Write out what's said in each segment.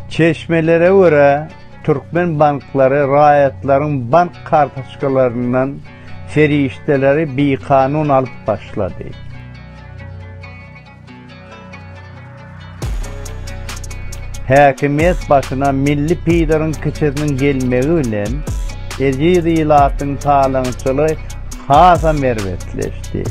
Çeşmelere görä, türkmen banklary raýatlaryň bank kartoçkalaryndan serişdeleri bikanun alyp başlady. Häkimiýet başyna milli pideriň kiçisiniň gelmegi bilen, eziz ilatyň talaňçylygy hasam erbetleşdi.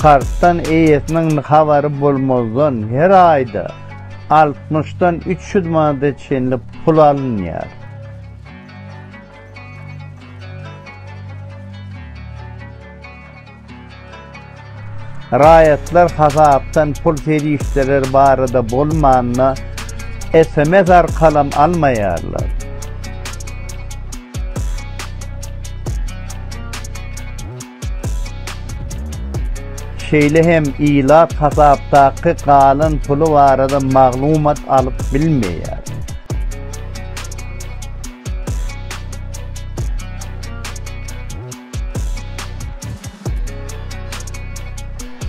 Kartdan eýesiniň habary bolmazdan her aýda altmyşdan 300 manada çenli pul alynýar. Raýatlar hasapdan pul serişdeleri barada bolmanda sms arkalam almaýarlar. Şeýle hem ilat hasapdaky galan puly barada maglumat alyp bilmeýär.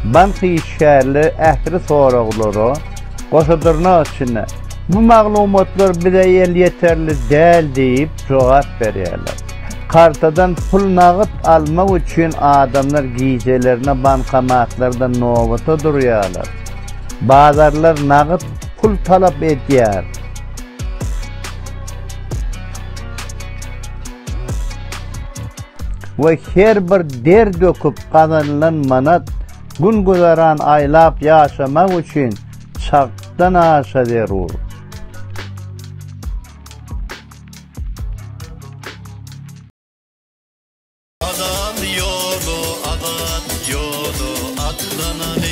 Bank işgärleri ähli soraglara goşa dyrnak içinde Bu maglumatlar bize elýeterli däl diýip jogap berýärler. Kartadan pul nagt almak üçin adamlar gijelerine bankomatlarda nobata durýarlar. Bazarlar nagt pul talap edýär. We her bir der döküp gazanylan manat gün-güzeran aýlap ýaşamak üçin çakdan aşa zerur. Azat ýola, azat ýola atlanan.